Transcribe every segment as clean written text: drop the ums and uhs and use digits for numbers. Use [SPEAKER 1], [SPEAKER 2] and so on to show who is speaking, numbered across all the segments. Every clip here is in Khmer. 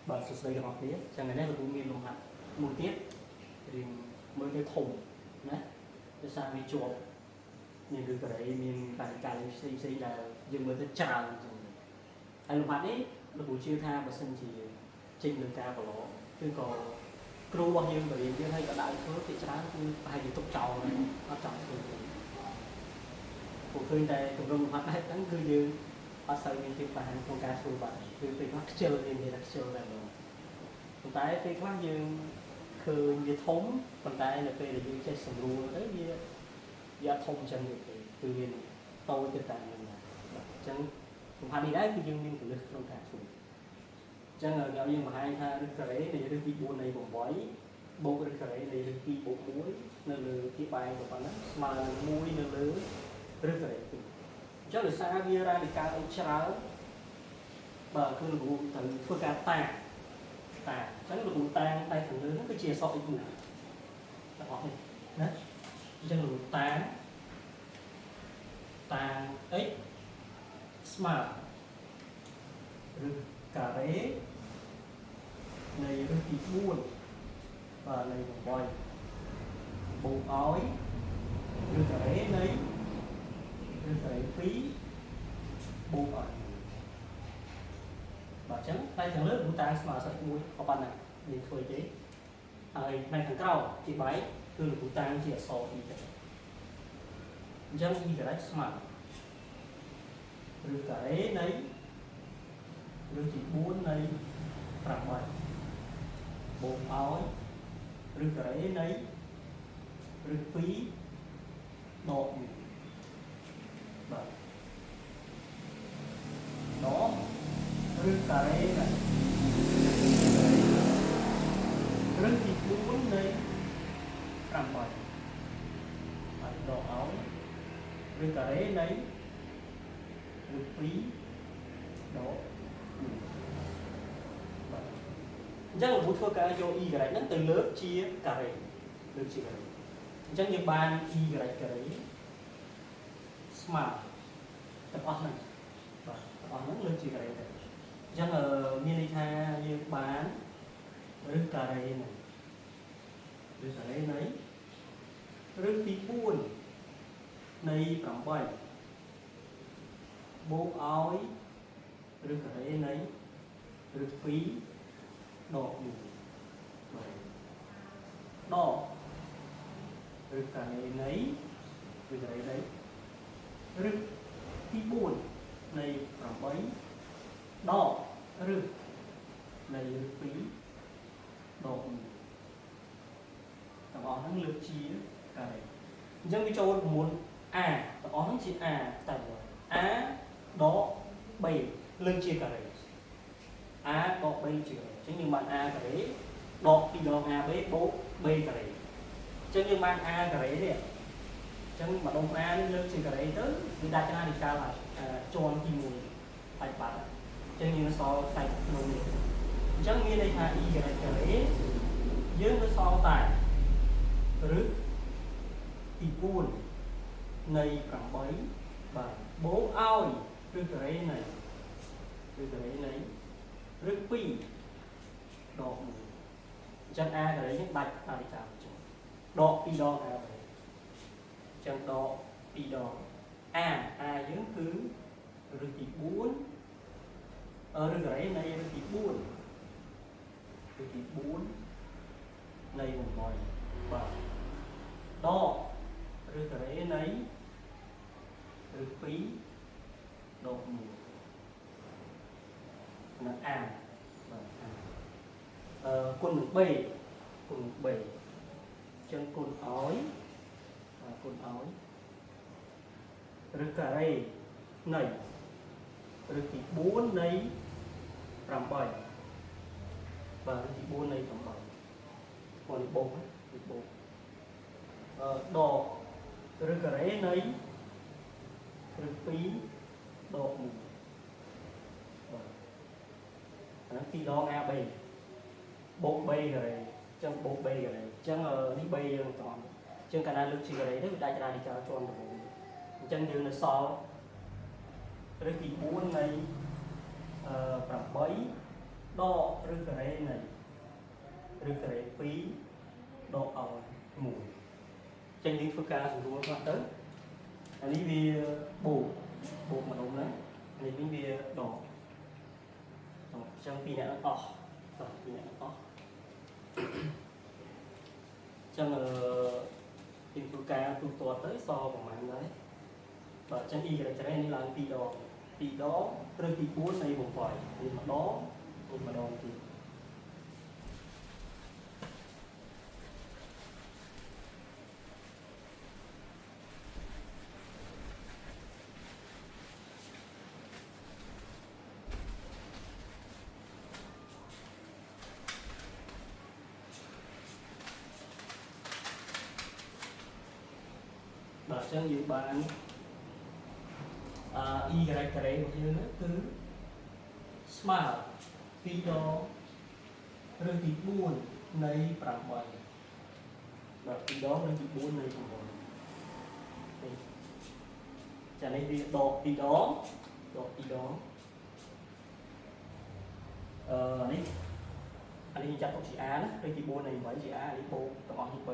[SPEAKER 1] បាទសួស្តីទាំងអស់គ្នាចឹងថ្ងៃនេះលោកគ្រូមានលំហាត់មួយទៀតរៀងមើលទៅធំណាដោយសារវាជាប់មានឬការ៉េមានកាយកាយផ្សេងផ្សេងដែលយើងមើលទៅច្រើនចឹងហើយលំហាត់នេះលោកគ្រូជឿថាបើសិនជាចេញលើការប្រឡងគឺក៏គ្រូរបស់យើងបរៀនយើងឲ្យក៏ដាក់ឲ្យធ្វើភាគច្រើនគឺប្រហែលជាទុកចោលហើយអត់ចង់ធ្វើទេពួកឃើញតែទម្រង់លំហាត់បែបហ្នឹងគឺយើងអត់សូវមានភាពក្លាហានក្នុងការធ្វើបាត់គឺពេលខ្លះខ្ជិលមានគេថាខ្ជិលតែម្ដងប៉ុន្តែពេលខ្លះយើងឃើញវាធំប៉ុន្តែនៅពេលដែលយើងចេះសម្រួលទៅវាវាអត់ធំចឹងទេគឺវាតូចទៅតាមនឹងដែរបាទអញ្ចឹងលំហាត់នេះដែរគឺយើងមានគន្លឹះក្នុងការធ្វើអញ្ចឹងខ្ញុំយើងបង្ហាញថាឫសការ៉េនៃឫសទី4នៃ8បូកឫសការ៉េនៃឫស2បូក1នៅលើភាគបែងប៉ុណ្ណឹងស្មើនឹង1នៅលើឫសការ៉េ2អញ្ចឹងដោយសារវារ៉ាឌីកាល់អីច្រើនបាទគឺលោកគ្រូត្រូវធ្វើការតាតាអញ្ចឹងលោកគ្រូតាងតែខាងលើហ្នឹងគឺជាអក្សរ x1 ទាំងអស់នេះណាអញ្ចឹងលោកគ្រូតាងតាង x ស្មើឫសការ៉េនៃឫសទី4បាទនៃ8បូកឲ្យឫសការ៉េនៃឫសការ៉េ2បូកឲ្យបាទអញ្ចឹងផ្នែកខាងលើគ្រូតាងស្មើអក្សរ1ក៏ប៉ុណ្ណាមានធ្វើទេហើយផ្នែកខាងក្រោមជាបែកគឺលោកគ្រូតាងជាអក្សរ y ទៅអញ្ចឹង y ស្មើឫសការ៉េនៃឫសទី4នៃ8បូកឲ្យឫសការ៉េនៃឫស2ដក1បាទដកឫសការ៉េនៃឫសទី4នៃ8ហើយដកឲ្យឫសការ៉េនៃឫស2ដក1បាទអញ្ចឹងលោកគ្រូធ្វើការយក y ហ្នឹងទៅលើកជាការ៉េលើកជាការ៉េអញ្ចឹងយើងបាន y ការ៉េស្មើទាំងអស់ហ្នឹងបាទទាំងអស់ហ្នឹងលើកជាការ៉េទៅអញ្ចឹងមានន័យថាយើងបានឫសការ៉េហ្នឹងឫសការ៉េនៃឫសទី4នៃ8បូកឲ្យឫសការ៉េនៃឫស2ដក1បាទដកឫសការ៉េនៃឫសការ៉េនៃឫសទី4នៃ8ដកឫសនៃឫស2ដក1ទាំងអស់ហ្នឹងលើកជាការ៉េអញ្ចឹងវាចូល9 a ទាំងអស់ហ្នឹងជា a តែ a ដក b លើកជាការ៉េ a ដក b លើកជាការ៉េអញ្ចឹងយើងបាន a ការ៉េដក2ដង ab បូក b ការ៉េអញ្ចឹងយើងបាន a ការ៉េនេះអញ្ចឹងម្ដុំ a នេះលើកជាការ៉េទៅវាដាច់រ៉ាឌីកាល់ជាន់ទី1បាច់បាត់អញ្ចឹងយើងសល់ផ្នែកក្នុងនេះអញ្ចឹងមានន័យថា y ការ៉េយើងនៅសល់តែឫសទី4នៃ8បាទបូកឲ្យឫសការ៉េនៃឫសការ៉េនៃឫស2ដក1អញ្ចឹង a ការ៉េយើងដាច់រ៉ាឌីកាល់អញ្ចឹងដក2ដង a ការ៉េអញ្ចឹងដក2ដង a a យើងគឺឫសទី4ឫសការ៉េនៃឫសទី4ឫសទី4នៃ8បាទដកឫសការ៉េនៃឫស2ដក1នឹង a បាទ a គុណនឹង b គុណនឹង b អញ្ចឹងគុណឲ្យបាទគុណឲ្យឫសការ៉េនៃឫសទី4នៃ8បាទឫសទី4នៃ8ព្រោះនេះបូកនេះបូកដកឫសការ៉េនៃឫស2ដក1បាទអាហ្នឹង2ដង AB បូក B ការ៉េអញ្ចឹងបូក B ការ៉េអញ្ចឹងនេះ B យើងទាំងអស់អញ្ចឹងកាលណាលើកជាការ៉េទៅវាដាច់រ៉ាឌីកាល់ជាន់ដំបូងអញ្ចឹងយើងនៅសល់ឫសទី4នៃ8 ដកឬការ៉េនៃឬការ៉េ2ដកឲ្យ1ចឹងយើងធ្វើការសម្រួលខ្លះទៅអានេះវាបូកបូកម្ដុំហ្នឹងនេះវិញវាដកអញ្ចឹងពីរអ្នកអស់តោះពីរអ្នកអស់ចឹងអឺយើងធ្វើការទូទាត់ទៅសប្រហែលដែរបាទអញ្ចឹង y ការ៉េនេះឡើង2ដង2ដងឬទី4នៃ8នេះម្ដងនេះម្ដងទៀតបាទអញ្ចឹងយើងបានអឺ y ការ៉េរបស់យើងហ្នឹងគឺស្មើ2ដងឬទី4នៃ8បាទ2ដងឬទី4នៃ8នេះចានេះវាដក2ដងដក2ដងអឺនេះអានេះចាត់ទុកជា a ណាឬទី4នៃ8ជា a នេះបូកទាំងអស់នេះ3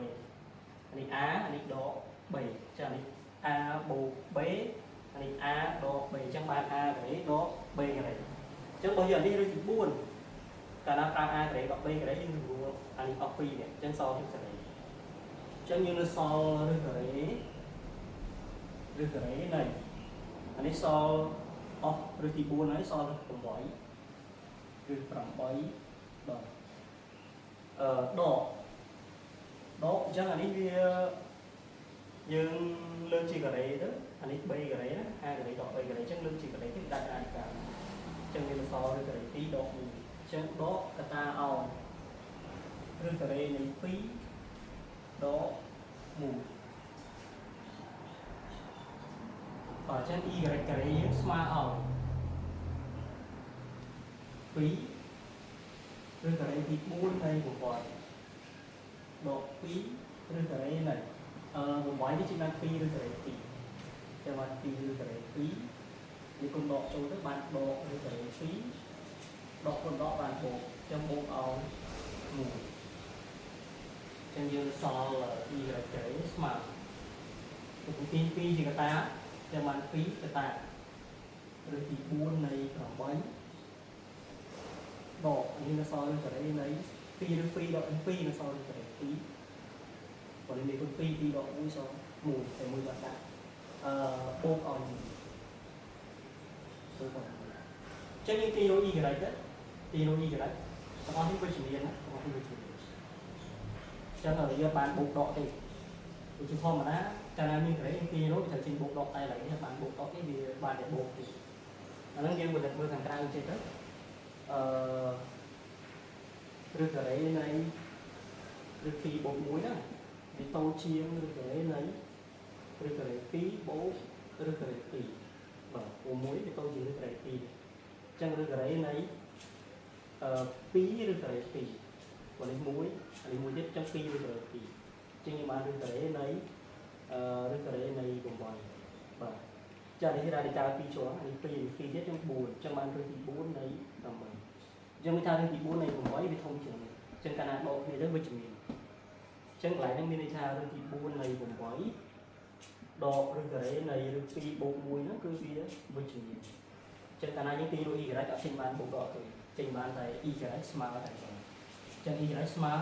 [SPEAKER 1] នេះ a នេះដក b ចានេះ a បូក b នេះ a ដក b អញ្ចឹងបាន a ការ៉េដក b ការ៉េអញ្ចឹងបើយើងអានេះឬទី4កាលណាប្រើ a ការ៉េដក b ការ៉េយើងស្រួលអានេះអស់2នេះអញ្ចឹងសល់ទីការ៉េអញ្ចឹងយើងនៅសល់ឬការ៉េឬការ៉េនៃអានេះសល់អស់ឬទី4ហើយសល់ឬ8ឬ8ដល់អឺដកដកអញ្ចឹងអានេះវាយើងលើកជាការ៉េទៅអានេះ3ការ៉េណា a ការ៉េដក3ការ៉េអញ្ចឹងលើកជាការ៉េទៅដាច់អានេះកាអញ្ចឹងវាសល់ឬការ៉េ2ដក1អញ្ចឹងដកកតាឲ្យឬការ៉េនៃ2ដក1បាទអញ្ចឹង y ការ៉េយើងស្មើឲ្យ2ឬការ៉េទី4នៃ8ដក2ឬការ៉េនៃអឺ8នេះជាបាន2ឬការ៉េ2ចាំបាន2ឬការ៉េ2នេះគុណដកចូលទៅបានដកឬការ៉េ2ដកគុណដកបានបូកចាំបូកឲ្យ1ចឹងយើងសល់ y ការ៉េស្មើទី2ជាកតាចាំបាន2កតាឬទី4នៃ8ដកនេះនៅសល់ឬការ៉េនៃ2ឬ2ដក2នៅសល់ឬការ៉េ2បើនេះគុណ2 2ដក1សល់1តែ1បាត់ដាក់អឺបូកឲ្យ1បូកឲ្យ1ចឹងយើងទាញរក y ទៅទាញរក y ទាំងអស់នេះវិជ្ជមានណាទាំងអស់នេះវិជ្ជមានចឹងយើងបានបូកដកទេដូចជាធម្មតាកាលណាមានការ៉េយើងទាញរកវាត្រូវចេញបូកដកតែឥឡូវនេះបានបូកដកទេវាបានតែបូកទេអាហ្នឹងយើងពិនិត្យមើលខាងក្រៅចេះទៅអឺឬការ៉េនៃឬ2បូក1ហ្នឹងវាតូចជាងឬការ៉េនៃឬការ៉េ2បូកឬការ៉េ2បាទអូ1វាតូចជាងឬការ៉េ2អញ្ចឹងឬការ៉េនៃអឺ2ឬការ៉េ2បើនេះ1អានេះមួយទៀតអញ្ចឹង2ឬការ៉េ2អញ្ចឹងយើងបានឬការ៉េនៃអឺឬការ៉េនៃ8បាទចានេះរ៉ាឌីកាល់2ជាន់អានេះ2នេះ2ទៀតអញ្ចឹង4អញ្ចឹងបានឬទី4នៃ8អញ្ចឹងមានថាឬទី4នៃ8វាធំជាងនេះអញ្ចឹងកាលណាដកគ្នាទៅវិជ្ជមានអញ្ចឹងកន្លែងហ្នឹងមានន័យថាឬទី4នៃ8ដកឬការ៉េនៃឬ2បូក1ហ្នឹងគឺវាវិជ្ជមានអញ្ចឹងកាលណាយើងទាញរក y អត់ចេញបានបូកដកទេចេញបានតែ y ស្មើតែប៉ុណ្ណឹងអញ្ចឹង y ស្មើ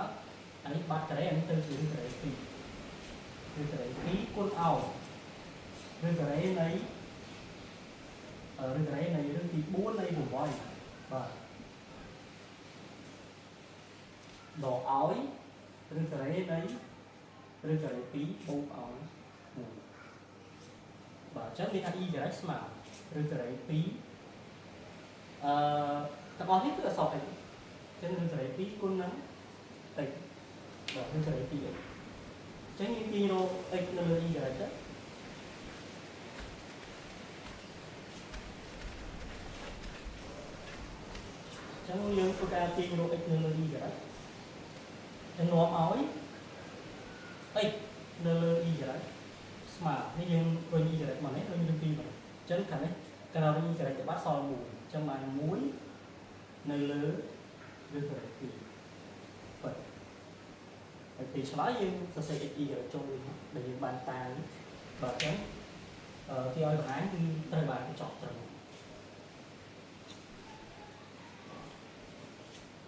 [SPEAKER 1] អានេះបាត់ការ៉េអានេះទៅជាឬការ៉េ2ឬការ៉េ2គុណឲ្យឬការ៉េនៃឬការ៉េនៃឬទី4នៃ8បាទដកឲ្យឬការ៉េនៃឬការ៉េ2បូកឲ្យ1បាទអញ្ចឹងមានថា y ស្មើឬការ៉េ2អឺទាំងអស់នេះគឺអក្សរ x អញ្ចឹងឬការ៉េ2គុណនឹង x បាទឬការ៉េ 2x អញ្ចឹងយើងទាញរក x នៅលើ y ទៅអញ្ចឹងយើងធ្វើការទាញរក x នៅលើ y ចឹងនាំឲ្យ x នៅលើ y ស្មើនេះយើងរុញ y មកនេះរុញឬ2មកអញ្ចឹងខាងនេះកាលរុញ y ទៅបាត់សល់1អញ្ចឹងបាន1នៅលើ ឬការ៉េ2បាទហើយពេលឆ្លើយយើងសរសេរ x y ចូលវិញដែលយើងបានតាំងបាទអញ្ចឹងអឺគេឲ្យបង្ហាញគឺត្រូវបានបញ្ចប់ត្រឹម